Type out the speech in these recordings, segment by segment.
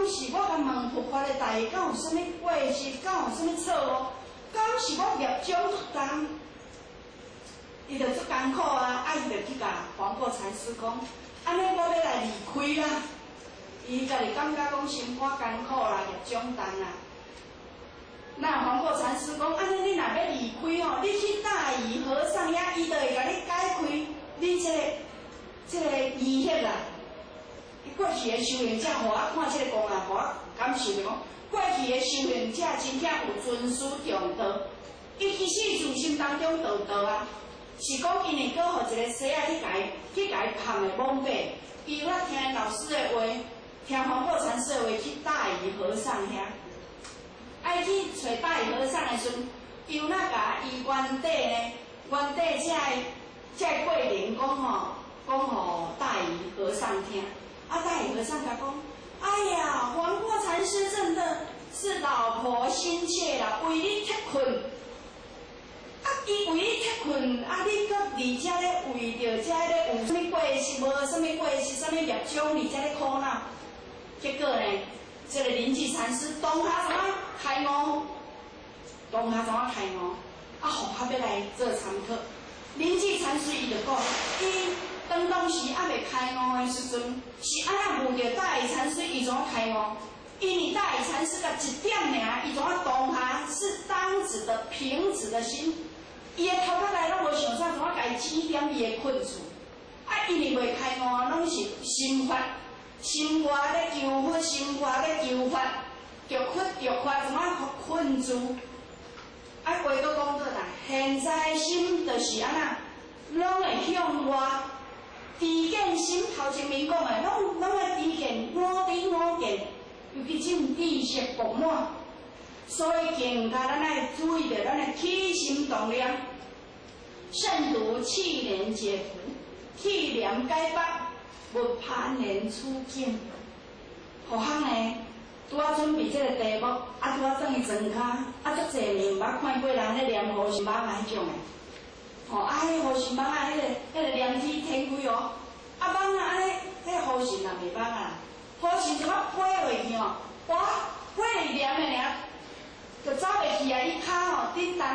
敢是我共問佛法的代誌，敢有啥物過失？敢有啥物錯誤？敢是我業障足重？伊就足艱苦啊！啊，伊就去共黃檗禪師講：按呢我欲來離開啦。伊家己感覺講心肝艱苦啦，業障重啦。那黃檗禪師講：按呢你若欲離開吼，你去大盂和尚遐，伊就會共你解開你這個疑惑啦。伊過去的修行者，予我看這個公案，予我感受著講，過去的修行者真正有尊師重道，伊其實自心當中就有道啊，是講因會閣予一個師仔去共伊捧的懵白，伊有咧聽老師的話，聽黃檗禪師的話，去大盂和尚遐，愛去揣大盂和尚的時陣，伊有哪共伊原底呢？原底這個過程講吼，講予大盂和尚聽。啊！大盂和尚共講：哎呀，黃檗禪師真的是老婆心切啦，為你脫困。啊，伊為你脫困，啊，你閣佇遮咧為著遮咧有啥物過失無？啥物過失？啥物業障佇遮咧苦惱？結果呢，這個臨濟禪師當下怎啊開悟？當下怎啊開悟？啊，予他欲來做參考。臨濟禪師伊就講，伊當時猶未開悟的時陣，是按怎遇著大盂禪師，伊怎開悟？因為大盂禪師共一點爾，伊怎當下是當指的平直的心，伊的頭殼內攏無想啥，怎啊共伊指點伊的困處？啊，因為未開悟，攏是心法，心外咧求佛，心外咧求法，著佛著法，怎啊困住？啊，話閣講倒來，現在心就是按怎，攏會向外。知見心頭前面講的，攏愛知見五知五見，尤其這種知識爆滿，所以更加咱愛注意著咱的起心動念，慎獨棄念解縛，棄念解縛，勿攀緣處境。予項呢，拄仔準備這個題目，啊，拄仔轉去莊跤，啊，足濟年毋捌看過人咧念護心網仔彼種的。吼，啊，彼護心網仔，彼個簾天天開哦，啊，網仔按呢，彼個護神也袂網啊，護神怎啊飛落去哦？哇，飛去簾的爾，就走袂去啊！伊跤吼振動，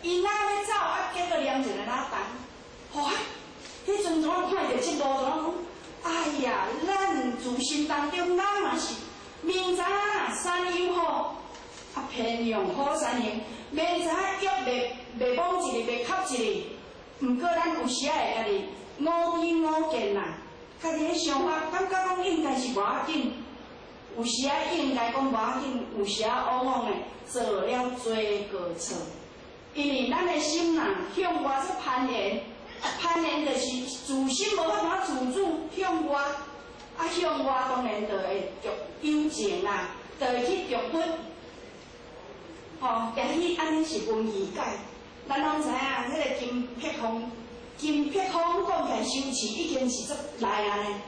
伊若欲走，啊，結果黏一个哪動，吼，彼陣怎啊看著這幕，怎啊講？哎呀，咱自心當中，咱嘛是明知影山有虎，啊偏向虎山行，明知影欲袂摸一个，袂磕一个，毋過咱有時仔會家己五知五見啦，家己咧想法，感覺講應該是無要緊，有時仔應該講無要緊，有時仔往往會做了濟過錯，因為咱的心若向外去攀緣，攀緣就是自心無法度自主向外，啊向外當然就會著有情啊，就會去著佛。吼，也許按呢是文字解，咱攏知影，彼個金碧峰，金碧峰講起來修持已經是足來啊呢。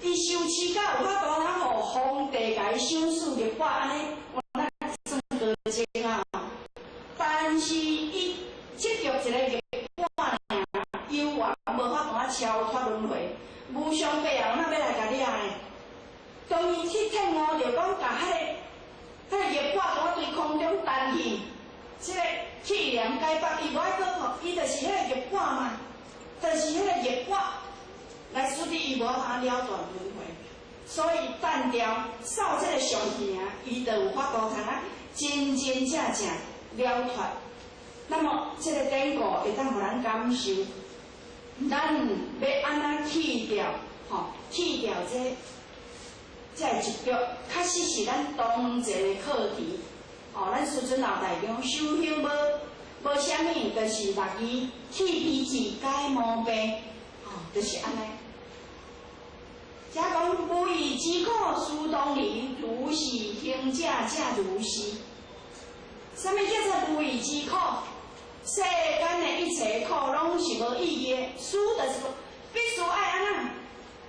伊修持到有法度通予皇帝共伊賞賜玉帛按呢，有哪算高精啊？但是伊執著一個玉帛爾，猶原無法度仔超脫輪迴，無常伯啊，哪欲來共掠呢？當伊去體悟著講，共彼個玉帛拄對空中彈去，這個棄念解縛，伊無愛閣予，伊就是彼個玉帛嘛，就是彼個玉帛來使得伊無法度了斷輪迴，所以斷掉掃這個上去爾，伊就有法度通啊真真正正了脫。那麼這個典故會當予咱感受，咱欲按怎去掉，吼，去掉這個執著，確實是咱當前的課題。哦，咱師尊老大講修行無啥物，就是六字去脾氣改毛病，吼，就是按呢。遮講無義之苦須當離，如是行者者如是。啥物叫做無義之苦？世間的一切苦攏是無意義的，須就是必須愛按怎？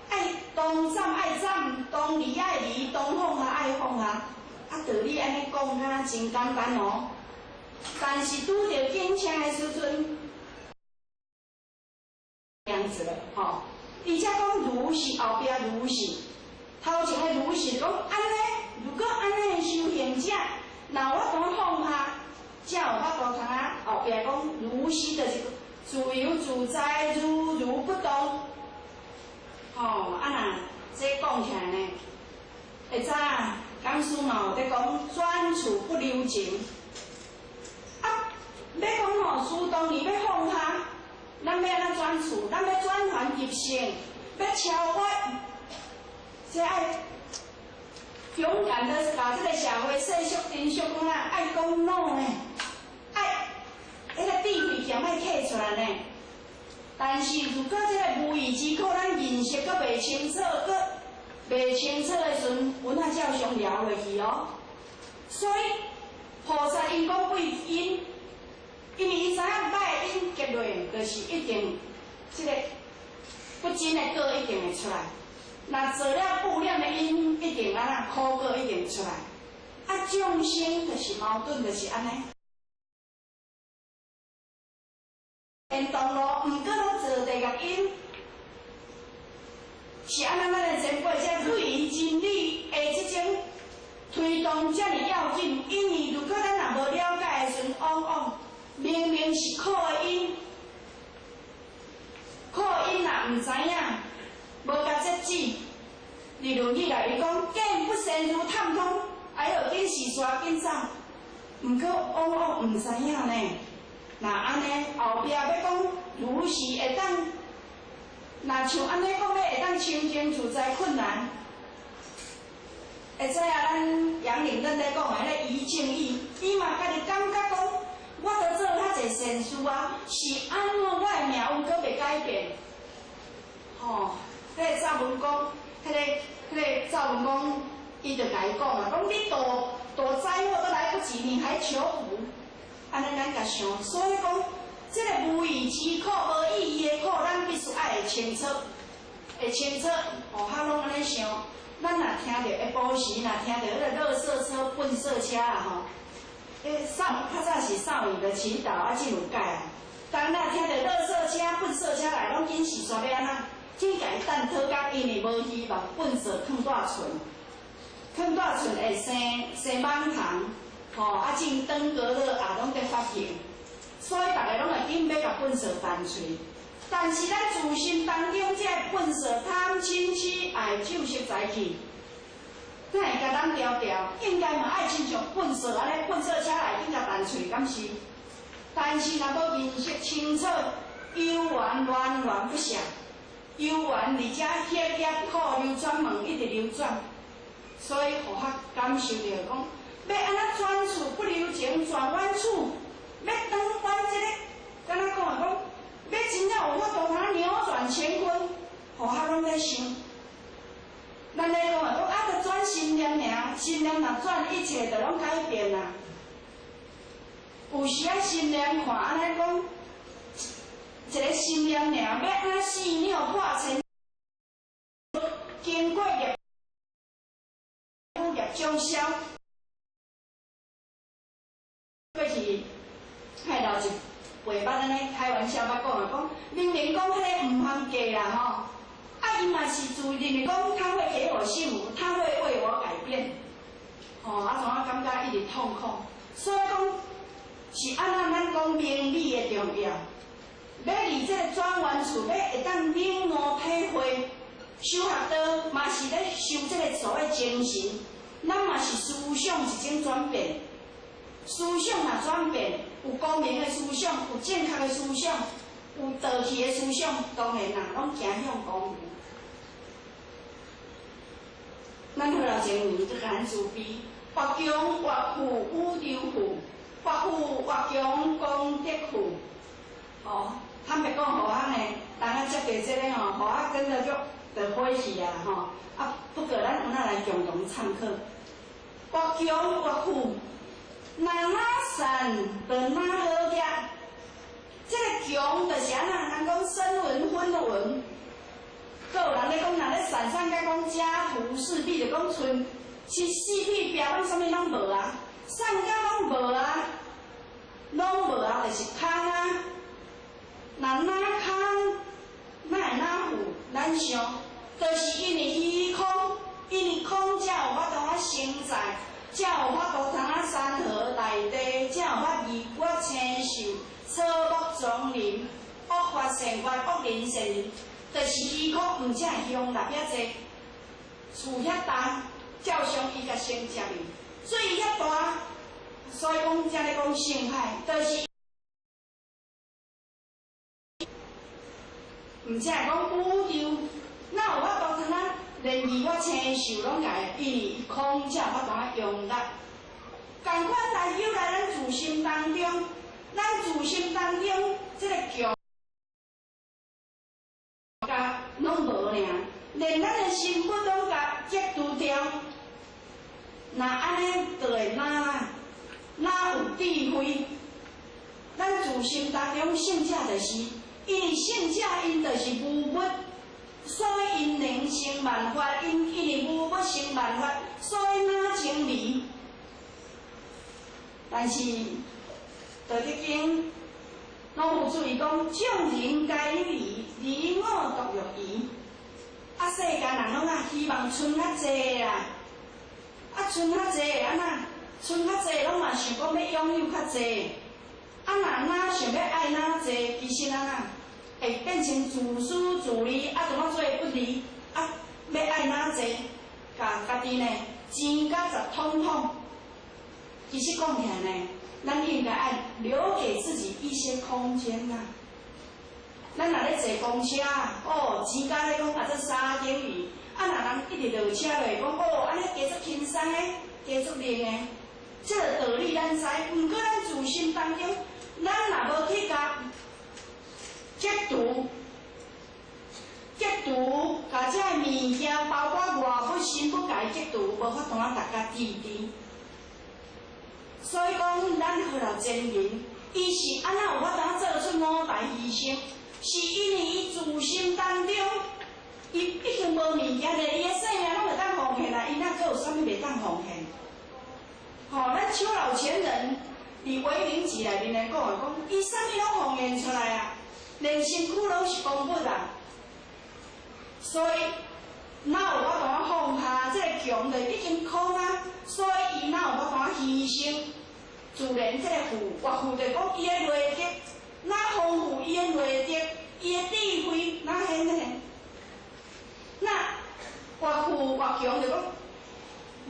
愛當斬愛斬，當離愛離，當放下愛放下。啊，道理按呢講，敢若真簡單哦。但是拄著警車的時陣，這樣子了，吼。而且講如是後壁如是，頭前的如是講按呢，如果按呢的修行者，若有法度放下，才有法度通啊。後壁講如是就是自由自在，如如不動。吼，啊若這講起來呢，會早講師嘛有咧講轉處不留情。啊，欲講吼，自動你欲放下，咱欲按怎轉處？咱欲轉凡入聖，欲超越，這愛勇敢的共這个社會世俗塵俗講啊，愛講 no 呢，愛彼个智慧劍愛揢出來呢。但是如果這个無義之苦，咱認識閣袂清楚，閣袂清楚的時陣，阮仔照常聊落去哦。所以菩薩𪜶講對因，因為伊知影歹的因結落，就是一定這个不真的果一定會出來。若做了負面的因，一定按怎苦果一定出來。啊，眾生就是矛盾，就是按呢。緣動路，毋過攏做地獄因，是按怎咱的前輩才對於真理的這種推動遮爾要緊？因為如果咱若無了解的時陣，往往明明是苦的因，苦的因若毋知影，無共節制，佇論語內面講，見不鮮如探通，哎喲，緊時煞緊走，毋過往往毋知影呢。若按呢，後壁欲講如是會當，若像按呢講欲會當清淨自在困難。會知影咱楊玲咱咧講的彼个余正義，伊嘛家己感覺講，我都做遐濟善事啊，是按怎我的命運閣袂改變？吼，彼个趙文公，彼个趙文公，伊就共伊講啊，講你躲躲災禍都來不及，你還求福？按呢咱共想，所以講，這个無義之苦、無意義的苦，咱必須愛會清楚，會清楚。哦，較攏按呢想，咱若聽著下晡時，若聽著彼个垃圾車、糞掃車啊吼，彼少較早是少女的祈禱啊，真有解啊。當若聽著垃圾車、糞掃車來，攏緊時煞欲按怎？緊共伊等討角，因為無希望糞掃囥蹛厝，囥蹛厝會生生蠓蟲。吼，啊，種登革熱也攏佇發現，所以逐个攏會緊欲共糞掃彈喙。但是咱自心當中這個糞掃貪嗔癡愛酒色財氣，哪會共咱牢牢？應該嘛愛親像糞掃按呢，糞掃車來緊共彈喙，敢是？但是若無認識清楚，有緣源源不舍，有緣而且血業苦流轉門一直流轉，所以予較感受著講。欲按怎轉處不留情，轉彎處，欲轉彎這个，敢若講的講，欲真正有法度通扭轉乾坤，予較攏咧想。咱咧講的講啊，著轉心念爾，心念若轉，一切就攏改變啊。有時啊，心念看按呢講，一个心念爾，欲按怎四兩撥千，經過業業障消。過去，彼老一輩捌按呢開玩笑捌講啊，講明明講彼个毋通嫁啦吼，啊伊嘛是自認為講他會給我幸福，他會為我改變，吼啊怎啊感覺一直痛苦，所以講是按怎咱講明理的重要，欲佇這个轉彎處，欲會當領悟體會，修學道嘛是咧修這个所謂精神，咱嘛是思想一種轉變。思想若轉變，有光明的思想，有正確的思想，有道氣的思想，當然啦，攏行向光明。咱好老前面就共咱慈悲，越強越富宇宙富，越富越強功德富。哦，坦白講，予我呢，當我接著這个吼，予我跟著足就火氣啊吼。啊，不過咱有哪來共同參考？越強越富。若哪善，就哪好業。這个強就是按怎？人講聲聞分聞，閣有人咧講，若咧散散甲講家徒四壁，就講賰是四壁壁攏啥物攏無啊，散甲攏無啊，攏無啊，就是空啊。若哪空，哪會哪富？咱想，就是因為虛空，因為空才成在，才有法度通啊山河大地，才有法日月星宿、草木叢林、惡法善法、惡人善人，就是虛空，毋才會容納遐濟，厝遐重，照常伊共先接去，水遐大，所以講才咧講深海，就是。毋才會講宇宙，哪有法度通啊？連日月星宿攏共伊，因為伊空才有法度啊容納。仝款來由來咱自心當中，咱自心當中這個強共攏無爾，連咱的心骨攏共摘除掉。若按呢，就會哪啦？哪有智慧？咱自心當中聖者就是。因為聖者𪜶就是無物，所以𪜶能成萬法。𪜶因為無物成萬法，所以哪情理？但是《道德經》老夫子伊講：眾人皆有餘，唯我獨欲餘。啊，世間人攏啊希望賰較濟啦，啊賰較濟按怎？賰較濟攏嘛想講欲擁有較濟。啊，若哪想欲愛哪濟，其實按怎會變成自私自利，啊，怎啊做不利？啊，欲愛哪濟，共家己呢錢甲十統統。其實講起來呢，咱應該愛留給自己一些空間呐。咱若咧坐公車，哦，錢甲咧講啊，這三等魚，啊，若人一直落車落，講哦，按呢加足輕鬆的，加足靈的，這個道理咱知。毋過咱自心當中，咱若無去共摘除、摘除，共這个物件，包括外物、心物，共伊摘除，無法度啊，達甲智智。所以講，咱何老前人，伊是按怎有法度做出五大犧牲？是因為伊自心當中，伊已經無物件咧，伊的生命攏會當奉獻啊，伊哪閣有啥物袂當奉獻？吼，咱邱老前人佇《維明集》內面來講的，講伊啥物攏奉獻出來啊，連身軀攏是公物啊。所以哪有法度放下這個強就已經空啊，所以伊哪有法度犧牲？自然這個富，越富就講伊的內德，哪豐富伊的內德，伊的智慧哪顯現？那越富越強就講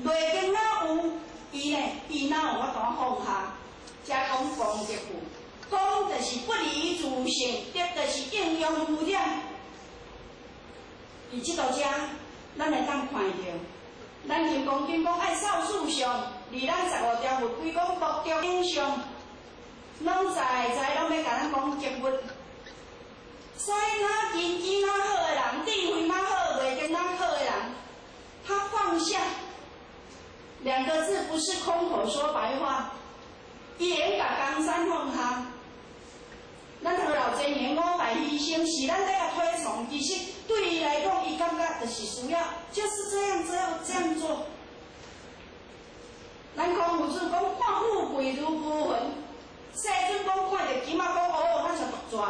內德哪有？伊呢？伊哪有法度放下？才講功德富，功就是不離自性，德就是應用無染。佇這度遮，咱會當看著，咱金剛經講愛掃四相，佇咱十五條佛規講目中影像，攏在在攏欲共咱講證物。所以，若根基若好的人，智慧若好，內德若好的人，他放下兩個字，不是空口說白話，伊會共江山放下。咱何老前人五大犧牲是咱咧共推崇，其實對伊來講，伊感覺就是需要，就是這樣這樣這樣做。咱孔夫子講看富貴如孤雲，世尊講看著金仔講哦，咱像毒蛇，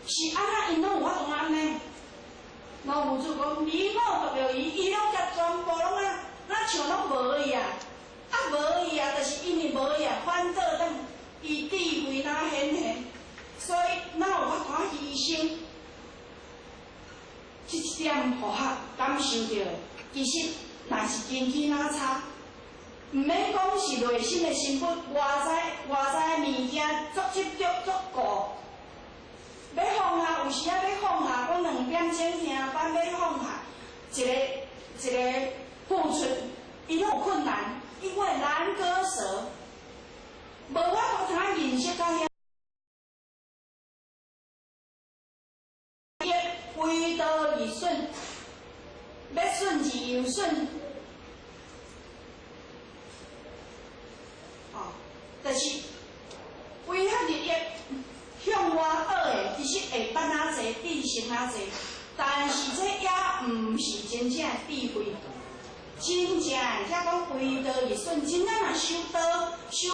是按怎𪜶攏有法度按呢？老夫子講，唯我獨欲餘，伊攏共全部攏啊，若像攏無去啊，啊無去啊，就是因為無去啊，反倒轉伊智慧哪顯現，所以哪有法度犧牲？這一點佛學感受著，其實若是根基若差，毋免講是內心的心骨，外在外在的物件足執著足顧，欲放下有時仔欲放下，講兩點鐘聽班欲放下，一个一个付出，伊攏有困難，因為難割捨，無法度通認識到遐。為道而順，欲順而又順，哦，就是為遐利益向外學的，其實會捌較濟，知識較濟，但是這也毋是真正的智慧。真正的，才講為道而順，真正若修道修。